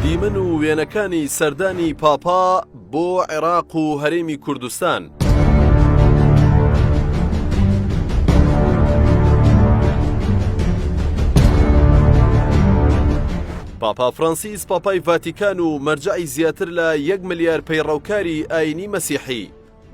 دیمەن و وێنەکانی سەردانی پاپا بۆ عێراق و هەرێمی کوردستان. پاپا فرانسیس پاپای ڤاتیکان و مەرجەعی زیاتر لە یەک ملیار پەیڕەوکاری ئاینی مەسیحی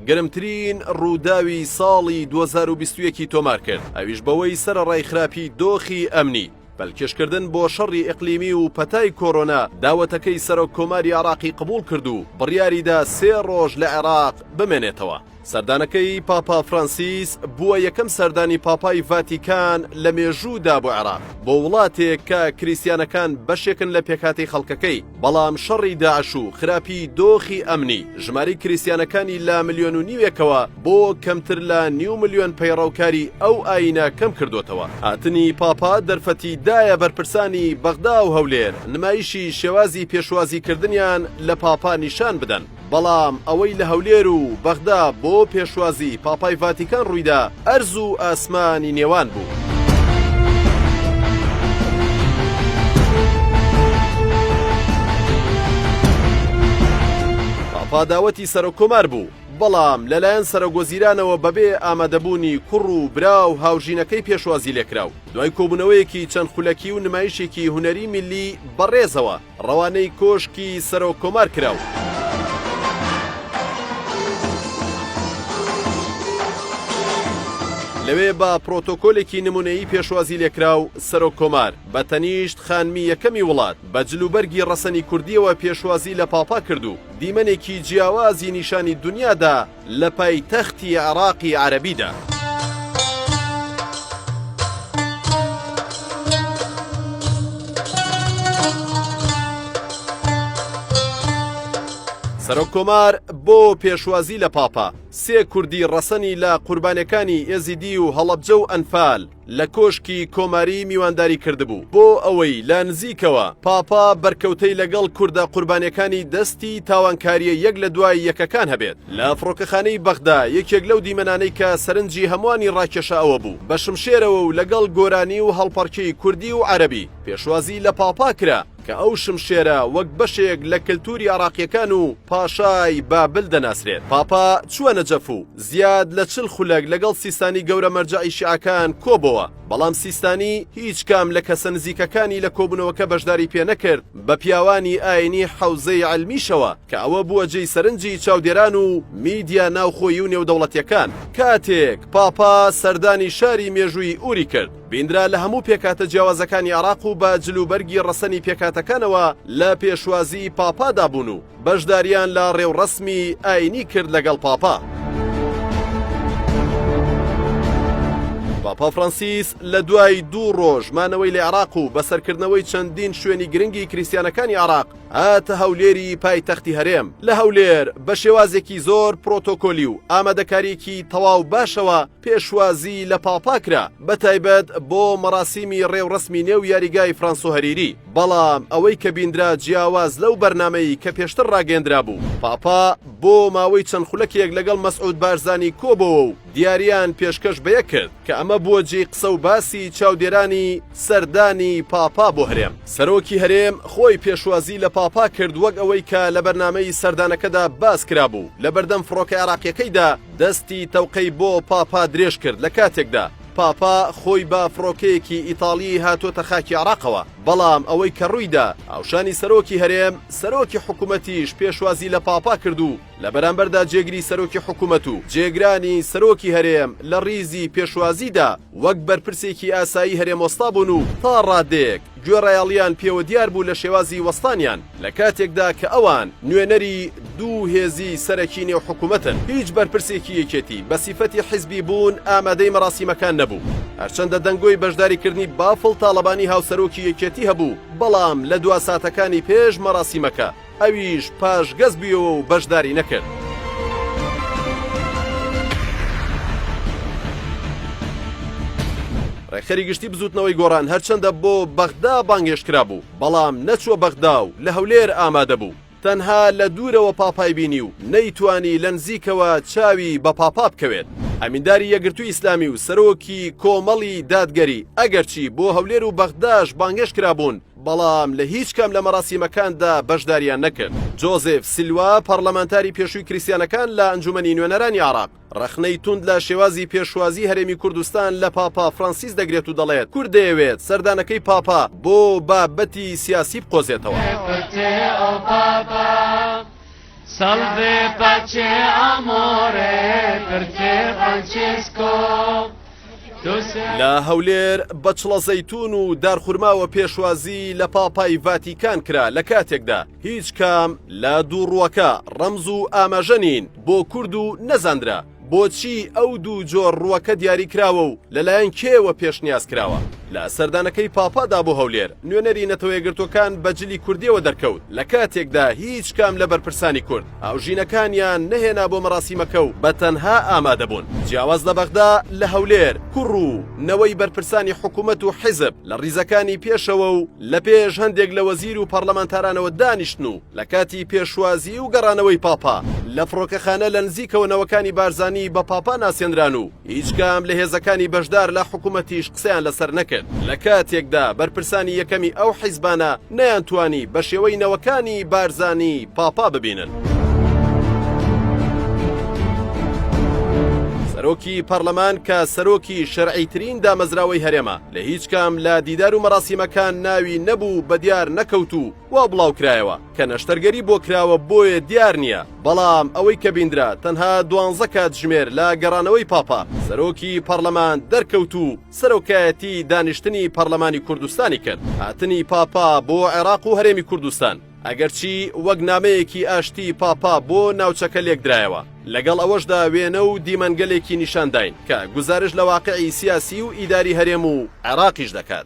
گەرمترین ڕووداوی ساڵی 2021 ی تۆمار کرد ئەویش بەوەی سەرەڕای خراپی دۆخی ئەمنی پەلکێشکردن بۆ شەڕی ئیقلیمی و پەتای کۆرۆنا داوەتەکەی سەرۆک کۆماری عێراقی قبوڵ کرد و بڕیاریدا سێ ڕۆژ لە عێراق بمێنێتەوە. سەردانەکەی پاپا فرانسیس بووە یەکەم سەردانی پاپای ڤاتیکان لە مێژوودا بۆ عێراق، بۆ وڵاتێک کە کریستیانەکان بەشێکن لە پێکهاتەی خەڵکەکەی، بەڵام شەڕی داعش و خراپی دۆخی ئەمنی ژمارەی کریستیانەکانی لە ملیۆن و نیوێکەوە بۆ کەمتر لە نیو ملیۆن پەیڕەوکاری ئەو ئایینە کەمکردۆتەوە. هاتنی پاپا دەرفەتی دایە بەرپرسانی بەغدا و هەولێر نمایشی شێوازی پێشوازیکردنیان لە پاپا نیشان بدەن. بەڵام ئەوەی لە هەولێر و بەغدا بۆ پێشوازی پاپای ڤاتیکان ڕوویدا ئەرز و ئاسمانی نێوان بوو. پاپا داوەتی سەرۆک کۆمار بوو، بەڵام لەلایەن سەرۆکوەزیرانەوە بەبێ ئامادەبوونی کوڕ و برا و هاوژینەکەی پێشوازی لێکرا و دوای کۆبوونەوەیەکی چەند خولەکی و نمایشێکی هونەری میللی بەڕێزەوە ڕەوانەی کۆشکی سەرۆک کۆمار کرا و لەوێ بە پرۆتۆکۆلێکی نمونەیی پێشوازی لێکرا و سەرۆک کۆمار بە تەنیشت خانمی یەکەمی وڵات بە جلوبەرگی ڕەسەنی کوردیەوە پێشوازی لە پاپا کرد و دیمەنێکی جیاوازی نیشانی دنیادا لە پایتەختی عێراقی عەرەبیدا. سەرۆک کۆمار بۆ پێشوازی لە پاپا سێ کوردی ڕەسەنی لە قوربانەکانی ئێزیدی و هەڵەبجە و ئەنفال لە کۆشکی کۆماری میوانداری کردبوو بۆ ئەوەی لە نزیکەوە پاپا بەرکەوتەی لەگەڵ کوردە قوربانیەکانی دەستی تاوانکاریە یەک لە دوای یەکەکان هەبێت. لە فڕۆکەخانەی بەغدا یەکێک لەو دیمەنانەی کە سەرنجی هەمووانی ڕاکێشا ئەوە بوو بە شمشێرەوە و لەگەڵ گۆرانی و هەڵپەڕکێی کوردی و عەرەبی پێشوازی لە پاپا کرا کە ئەو شمشێرە وەک بەشێک لە کەلتوری عێراقیەکان و پاشای بابل دەناسرێت. پاپا چووە نەجەف و زیاد لە 40 خولەک لەگەڵ سیستانی گەورە مەرجەعی شیعەکان کۆبۆوە، بەڵام سیستانی هیچ کام لە کەسە نزیکەکانی لە کۆبوونەوەکە بەشداری پێ نەکرد، بە پیاوانی ئاینی حەوزەی عیلمیشەوە، کە ئەوە بووە جێی سەرنجی چاودێران و میدیا ناوخۆیی و نێودەوڵەتیەکان. کاتێک پاپا سەردانی شاری مێژوویی ئوری کرد، بینرا لە هەموو پێکهاتە جیاوازەکانی عێراق و بە جلوبەرگی ڕەسەنی پێکهاتەکانەوە لە پێشوازی پاپادا بوون و بەشداریان لە ڕێوڕەسمی ئاینی کرد لەگەڵ پاپا. پاپا فرانسیس لە دوای دوو ڕۆژ مانەوەی لە عێراق و بەسەرکردنەوەی چەندین شوێنی گرنگی کریستیانەکانی عێراق هاتە هەولێری پایتەختی هەرێم. لە هەولێر بە شێوازێکی زۆر پرۆتۆکۆلی و ئامادەکارییەکی تەواو باشەوە پێشوازی لە پاپا کرا، بەتایبەت بۆ مەراسیمی ڕێوڕەسمی نێو یاریگای فرانسۆ هەریری، بەڵام ئەوەی کە بیندرا جیاواز لەو بەرنامەی کە پێشتر ڕاگەیەندرابوو، پاپا بۆ ماوەی چەند خولەکێک لەگەڵ مەسعود بارزانی کۆبۆوە و دیارییان پێشکەش بەیەک کرد، کە ئەمە بووە جێی قسە و باسی چاودێرانی سەردانی پاپا بۆ هەرێم. سەرۆکی هەرێم خۆی پێشوازی لە پاپا کرد وەک ئەوەی کە لە بەرنامەی سەردانەکەدا باس کرابوو، لەبەردەم فڕۆکە عێراقییەکەیدا دەستی تەوقەی بۆ پاپا درێژ کرد لە کاتێکدا پاپا خۆی بە فڕۆکەیەکی ئیتاڵی هاتۆتە خاکی عێراقەوە، بەڵام ئەوەی کە ڕوویدا هاوشانی سەرۆکی هەرێم، سەرۆکی حکومەتیش پێشوازی لە پاپا کرد و لە بەرامبەردا جێگری سەرۆکی حکومەت و جێگرانی سەرۆکی هەرێم لە ڕیزی پێشوازیدا وەک بەرپرسێکی ئاسایی هەرێم وەستابوون و تا ڕادەیەک گوێڕایەڵیان پێوە دیار بوو لە شێوازی وەستانیان لە کاتێکدا کە ئەوان نوێنەری دوو هێزی سەرەکی نێو حکومەتن هیچ بەرپرسێکی یەکێتی بە سیفەتی حیزبی بوون ئامادەی مەراسیمەکان نەبوو هەرچەندە دەنگۆی بەشداریکردنی بافڵ تاڵەبانی هاوسەرۆکی یەکێتی هەبوو بەڵام لە دوا ساتەکانی پێش مەراسیمەکە ئەویش پاشگەز بویەوە و بەشداری نەکرد. ڕێکخەری گشتی بزوتنەوەی گۆڕان هەرچەندە بۆ بەغدا بانگهێشت کرابوو، بەڵام نەچووە بەغدا و لە هەولێر ئامادە بوو. تەنها لە دوورەوە پاپای بینی و نەیتوانی لە نزیکەوە چاوی بە پاپا بکەوێت. ئەمینداری یەکگرتووی ئیسلامی و سەرۆکی کۆمەڵی دادگەری ئەگەرچی بۆ هەولێر و بەغداش بانگهێشت کرابوون، بەڵام لە هیچ کام لە مەراسیمەکاندا بەشداریان نەکرد. جۆزێف سیلوا، پەڕلەمانتاری پێشووی کریستیانەکان لە ئەنجومەنی نوێنەرانی عێراق، ڕەخنەی توند لە شێوازی پێشوازی هەرێمی کوردستان لە پاپا فرانسیس دەگرێت و دەڵێت، کورد دەیەوێت سەردانەکەی پاپا بۆ بابەتی سیاسی بقۆزێتەوە. Salve pace amore per te Francesco. لە هەولێر بە چڵە زەیتون و دارخورماوە پێشوازی لە پاپای ڤاتیکان کرا لە کاتێکدا هیچ کام لە دوو ڕووەکە ڕەمز و ئاماژە نین بۆ کورد و نەزاندرا بۆچی ئەو دوو جۆر ڕووەکە دیاری کراوە و لەلایەن کێوە پێشنیاز کراوە؟ لە سەردانەکەی پاپادا بۆ هەولێر، نوێنەری نەتەوەیەکگرتووەکان بە جلی کوردییەوە دەرکەوت، لە کاتێکدا هیچ کام لە بەرپرسانی کورد، هاوژینەکانیان نەهێنا بۆ مەراسیمەکە و بە تەنها ئامادەبوون. جیاواز لە بەغدا، لە هەولێر، کوڕ و نەوەی بەرپرسانی حکومەت و حیزب لە ڕیزەکانی پێشەوە و لە پێش هەندێک لە وەزیر و پەڕلەمانتارانەوە دانیشتن و لە کاتی پێشوازی و گەڕانەوەی پاپا لە فڕۆکەخانە لە نزیکەوە نەوەکانی بارزانی بە پاپا ناسێنران و هیچ کام لە هێزەکانی بەشدار لە حکومەتیش قسەیان لەسەر نەکرد لە کاتێکدا بەرپرسانی یەکەمی ئەو حیزبانە نەیانتوانی بە شێوەی نەوەکانی بارزانی پاپا ببینن. سەرۆکی پەڕلەمان کە سەرۆکی شەرعیترین دامەزراوەی هەرێمە لە هیچ کام لە دیدار و مەراسیمەکان ناوی نەبوو بەدیار نەکەوت و وا بڵاوکرایەوە کە نەشتەرگەری بۆ کراوە بۆیە دیار نییە، بەڵام ئەوەی کە بیندرا تەنها دوانزە کاتژمێر لە گەڕانەوەی پاپا، سەرۆکی پەڕلەمان دەرکەوت و سەرۆکایەتی دانیشتنی پەڕلەمانی کوردستانی کرد. هاتنی پاپا بۆ عێراق و هەرێمی کوردستان، ئەگەرچی وەک نامەیەکی ئاشتی پاپا بۆ ناوچەکە لێکدرایەوە، لەگەڵ ئەوەشدا وێنە و دیمەنگەلێکی نیشانداین کە گوزارش لە واقعی سیاسی و ئیداری هەرێم و عێراقیش دەکات.